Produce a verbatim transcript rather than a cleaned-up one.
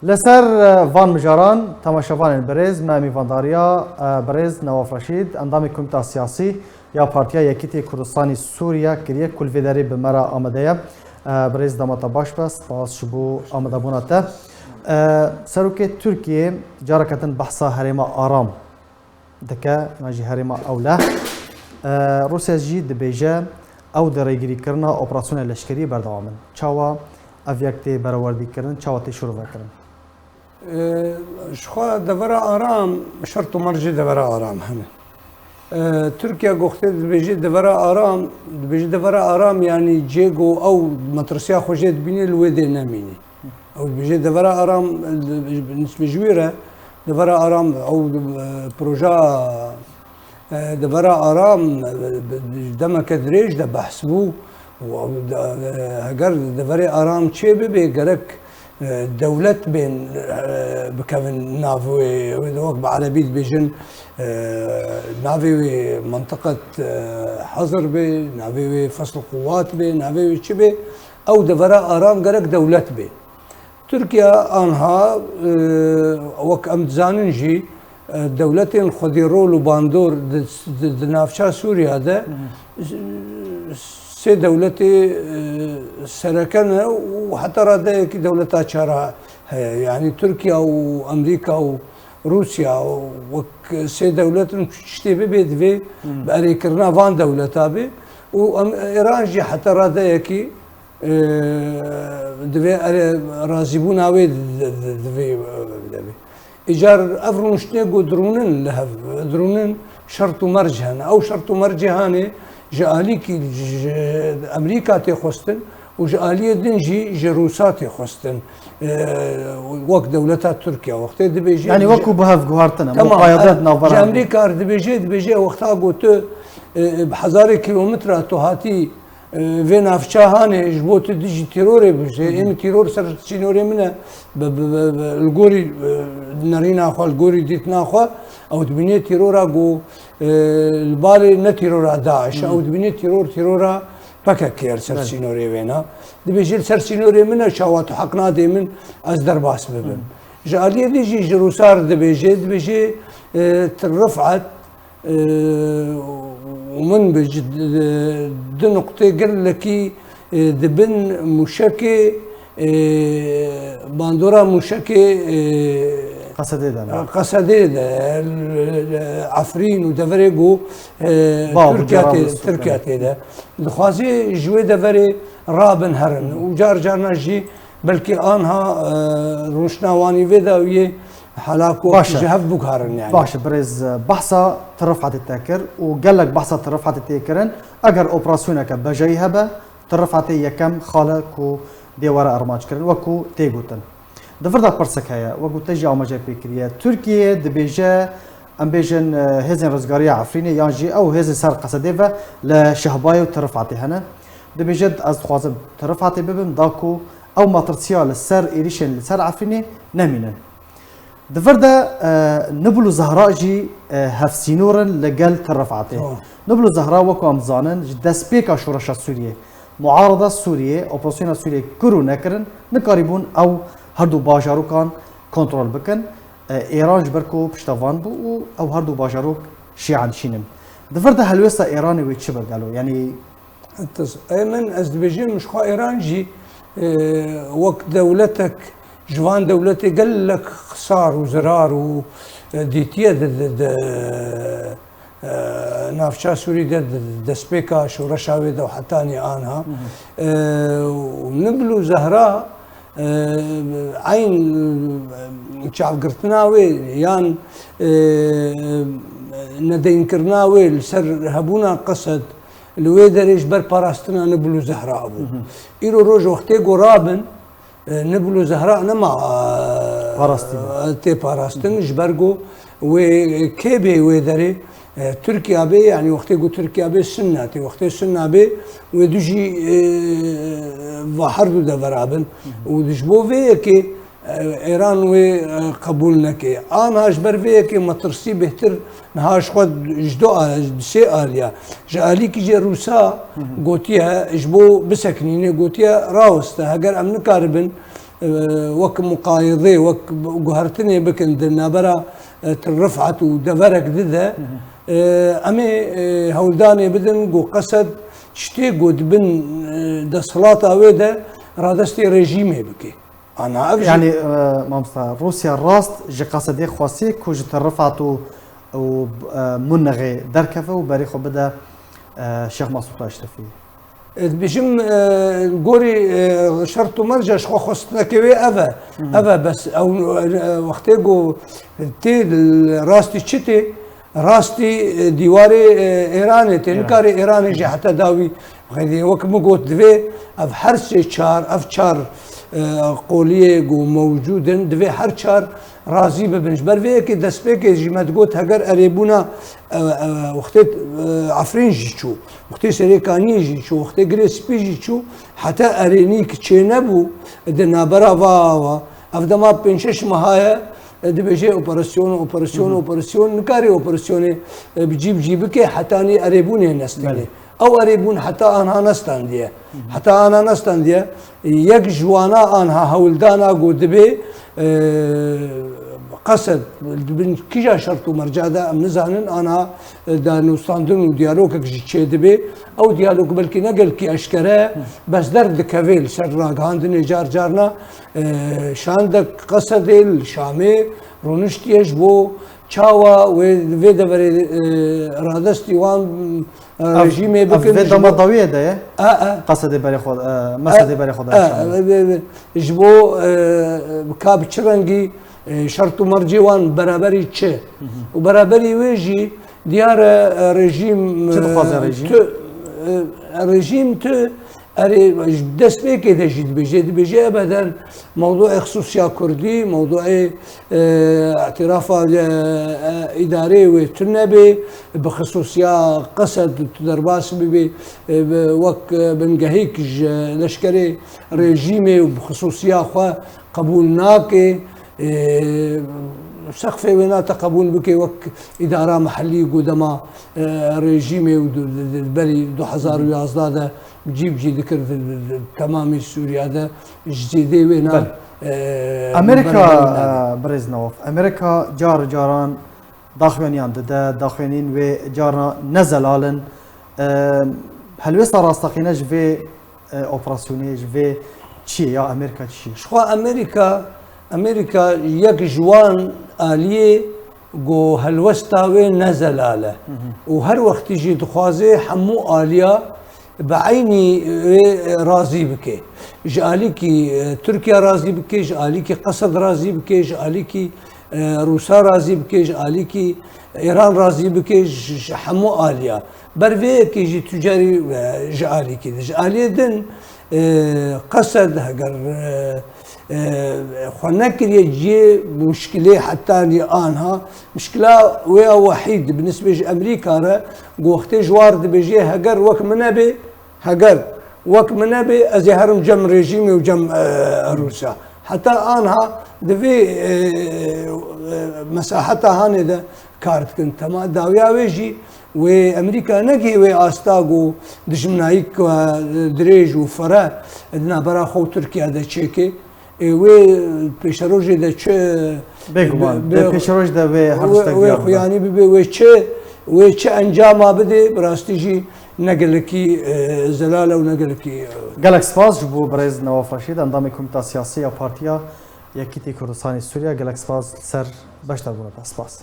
Li ser, e, van mijaran, temaşevanên birêz, me mîvandariya, e, birêz Newaf Reşîd, endamê Komîta Siyasî ya Partiya Yekîtî Kurdistanî Sûriye kiriye, ku li vê derê bi me re amade ye. E, birêz, dema te baş be, spas ji bo amadebûna te. E, Serokê Tirkiyê careke din behsa herêma aram dike, yan jî herêma ewleh. E, Rûsya jî dibêje, ew di rêgirîkirina operasyona leşkeriyê berdewam in. Çawa ev yek tê berewerdîkirin, çawa tê şirovekirin? E, ji xwe devera aram, şert û mercê devera aram hene. E, Tirkiye goxtê dibêje devera aram, dibêje devera aram, yanî cê ku ew metirsiya xwe jê dibîne, li wê dê nemîne. Ew dibêje devera aram, nisbê ji wî re, devera aram, ew, e, proja, e, devera aram, e, demeke dirêj de behs bû. Û ew de, e, heger deverê aram çê bibe, gerek, e, dewlet bên, e, bikevin nav wê, wê de wek bi erebî dibêjin, e, navê wê mentiqet, e, hezir be, navê wê fesl quwat be, navê wê çi be, ew devera aram gerek dewlet be. Tirkiye anha, e, wek em dizanin jî, e, dewletên xwedî rol û bandor di, di, di navça Sûriya de, Hı hı. sê dewletê, e, sereke ne û heta radeyekî dewleta çara heye. Yanî Tirkiye û Amerîka û Rûsya û wek sê dewlet in, tiştê bibe divê Hı. bi erêkirina van dewleta be û em, Îran jî heta radeyekî e, divê ere-, razîbûna wê di-, di-, di-, divê, e, de be. Îcar ev rûniştinê ku dirûnin li hev, dirûnin şert û merc hene. Ew şert û mercê hanê ji alîkî ji Amerîka tê xwestin û ji aliyê din jî ji Rûsa tê xwestin. E, wek dewleta Tirkiye wextê dibêje, Yanî dibêje, wekû bi hev guhartin e, Tamam, muqayede e, navbera ji hev. Amerîka re dibêje, dibêje wexta ku tu, e, e, bi hezarê kilometre tu hatî e, vê navça hanê ji bo tu dijî terorê bibêje. Hı hı. Ê min teror ser sînorê min e, bi, bi, bi, bi, li gorî, e, nerîna xwe, li gorî dîtina xwe, ew dibînê terora ku, e, li balê ne terora DAIŞ, Hı hı. ew dibînê teror, terora P K K ye li ser Belê. sînorê wêna. Dibêje li ser sînorê min e, çawa tu heq nadê min ez derbas bibim. Hı hı. Ji aliyê din jî ji Rûsa re dibêje, dibêje, e, Til Rifat, Û min bi ji di nuqtê gelekî, e, di bin mûşekê, e, bandora mûşekê, e, Qesedê de ne? Qesedê de, Efrîn û deverê ku, e, Ba, bu Tirkiye tê, cevabı Tirkiye tê de. Dixwazê ji wê deverê rabin herin. Û car carna jî belkî anha, e, rûniştina wanî vê dawiyê Hela ku Baş e. ji hev biguherin yani. Baş e, birêz, e, behsa Til Rifatê te kir û gelek behsa Til Rifatê tê kirin. Eger operasyoneke bejayî hebe, Til Rifatê yekem xal e ku dê were armanc kirin, wekû tê gotin. Di vir de pirsek heye, wekû te jî amaje pê kiriye. Tirkiye dibêje, em bêjin, e, hêzên rizgariya Efrînê yan jî ew hêzên ser Qesedê ve li Şehbayê û Til Rifatê hene. Dibêje, ez dixwazim Til Rifatê bibim, da ku ew matirsiya li ser êrîşên li ser Efrînê nemînin. Di vir de, e, Nibul û Zehra jî, e, hevsînor in li gel Til Rifatê. Tamam. Nibul û Zehra, wekû em dizanin, ji destpêka şoreşa Sûriyê muarada Sûriyê, operasyona Sûriyê kir û nekirin, nikarîbûn ew herdu bajarokan kontrol bikin. E, Êran ji ber ku piştevan bû û ew herdu bajarok şîanişîn in. Di vir de helwêsta Êranê wê çi be gelo? Yanî Tis-, ê min, ez dibêjim, ji xwe Êran jî, e, wek dewletek, ji van dewletê gelek xisar û zirar û, e, dîtiye di, di, di, e, navça Sûrî de, di, di destpêka şoreşa wê de û hetanî anha. Hı hı. E, û Nibl û Zehra, e, eyn, e, çavgirtina wê yan, e, nedeyinkirina wê li ser hebûna Qesed, Li wê derê ji ber parastina Nibul û Zehra bû. Hı hı. Îro roj wextê ku rabin, e, Nibul û Zehra nema, e, Parastin. tê parastin, Hı hı. ji ber ku wê kê bê wê derê, e, Tirkiya bê, yanî wextê ku Tirkiya bê Sunna tê, wextê Sunna bê wê dijî, e, va herdu devera bin. Hı hı. Û ji bo vê yekê Êran wê, e, qebûl neke. Anha ji ber vê yekê metirsî bêhtir niha ji xwe ji du a-, ji sê aliya. Ji alîkî jê Rûsa Hı hı. gotiye, ji bo bisekinîne, gotiye raweste. Heger em nikaribin, e, wek muqayedê, wek guhertinê bikin di navbera, e, Til Rifat û deverek di de, e, em ê, e, hewldanê bidin ku Qesed tiştê ku di bin, e, desthilata wê de radestê rejîmê bike. Ana ev jî Yani, e, mamosta, Rûsya rast ji Qesedê xwestiye ku ji Til Rifat û, û, e, Munixê derkeve û berê xwe bide, e, Şêx Mesûd Eşrefî. E, dibêjim, e, gorî, e, şert û merca ji xwe xwestinekê wê ev e. Ev e bes. Ew, e, wextê ku tê li rastî çi tê? Rastî, e, dîwarê, e, Êranê tê. Êran. Nikarê Êranê jî heta dawî bixeyde. Wek min got, divê ev her sê çar, ev çar, e, qoliyê ku mewcûd in, divê her çar razî bibin. Ji ber vê yekê destpêkê jî me digot, heger erêbûna, e, e, wextê, e, Efrîn jî çû, wextê Serê Kaniyê jî çû, wextê Girê Spî jî çû, heta erênîk çênebû di navbera va ava. Ev dema pênc şeş meha ye, e, dibêje operasyon, operasyon, Hı hı. operasyon. Nikarê operasyonê, e, bi cî bi cî bike, hetanî erêbûnê nestîne. Belê. Ew erê bûn heta anha nestandiye. Heta anha nestandiye. Yek ji wana anha hewldana ku dibê, e, Qesed di bin kîja şert û merca de em nizanin, anha, e, danûstandin û diyalogek jî çêdibê. Ew diyalog belkî ne gelkî eşkere, bes derdikeve li ser ragihandinê car carna, e, şandek Qesedê li Şamê rûniştiye ji bo çawa wê vê deverê, e, radestî wan, e, Ev, rejîmê ev bikin vê ji dema bo dawiyê de ye? E, e. Qesedê berê xwe, e, Mesedê berê xwe E, de e, Şamê. e, e, e, ji bo, e, ka bi çi rengî, e, şert û mercê wan beraberî çi? Hı hı. Û beraberî wê jî diyar e, e, rejîm, Çi dixwaze e, rejîm? tu, e, rejîm tu Erê, ji destpêkê de jî dibêje, dibêje ebeden mewdûê xisûsiya Kurdî, mewdûê, e, îtîrafa, e, e, îdareyê wê tune bê, bi xisûsiya Qesed tu derbas bibê, e, bi, wek, e, bingehîk ji leşkerê rejîmê û bi xisûsiya xwe qebûl nake. E, sexfê wê nate qebûl bike wek îdara mehellî ku dema, e, rejîmê û du-, di-, di-, berî du hezar û yazdeh de cî bi cî dikir di, di, di temamî Sûriya de ji zêdê wê na, Belê. e, Amerîka, berhevin nade. e, birêz Newaf, Amerîka car caran daxuyaniyan dide, daxuyaniyên wê carna ne zelal in. E, helwêsta rasteqîne ji vê, e, operasyonê, ji vê çi ye ya Amerîka çi ye? Ji xwe Amerîka, Amerîka yek ji wan aliyê ku helwesta wê ne zelal e. Hı hı. Û her wextî jî dixwaze hemû aliya bi eynî wê razî bike. Ji alîkî, e, Tirkiye razî bike, ji alîkî Qesed razî bike, ji alîkî, e, Rûsa razî bike, ji alîkî Îran razî bike, ji, ji hemû aliya. Ber vê yekê jî tu carî, e, ji alîkî de. Ji aliyê din, e, Qesed heger, e, e, xwe nekiriye cihê muşkilê hetanî anha. Muşkila wê ya wehîd bi nisbê ji Amerîka re, ku wextê ji war dibêje, heger wek min nebê, heger wek min nebê, ez ê herim cem rejîmê û cem, e, Rûsa. Heta anha di vê, e, e, mesaheta hanê de kar dikin. Tema dawiya wê jî wê Amerîka negihê wê asta ku dijminayîk, e, dirêj û fere di navbera xwe û Tirkiye de çêke. Ê, wê pêşerojê de çi Bêguman, bi, bi, dê pêşeroj de wê her wê, tiştek wê diyar bibe. Xuyanî bibe, wê çi, wê çi encama bide, bi rastî jî ne gelekî, e, zelal e û ne gelekî, e, Gelek spas ji bo birêz Newaf Reşîd, endamê Komîta Siyasî ya Partiya Yekîtî Kurdistanê Sûriye. Gelek spas li ser beşdarbûna te. Spas.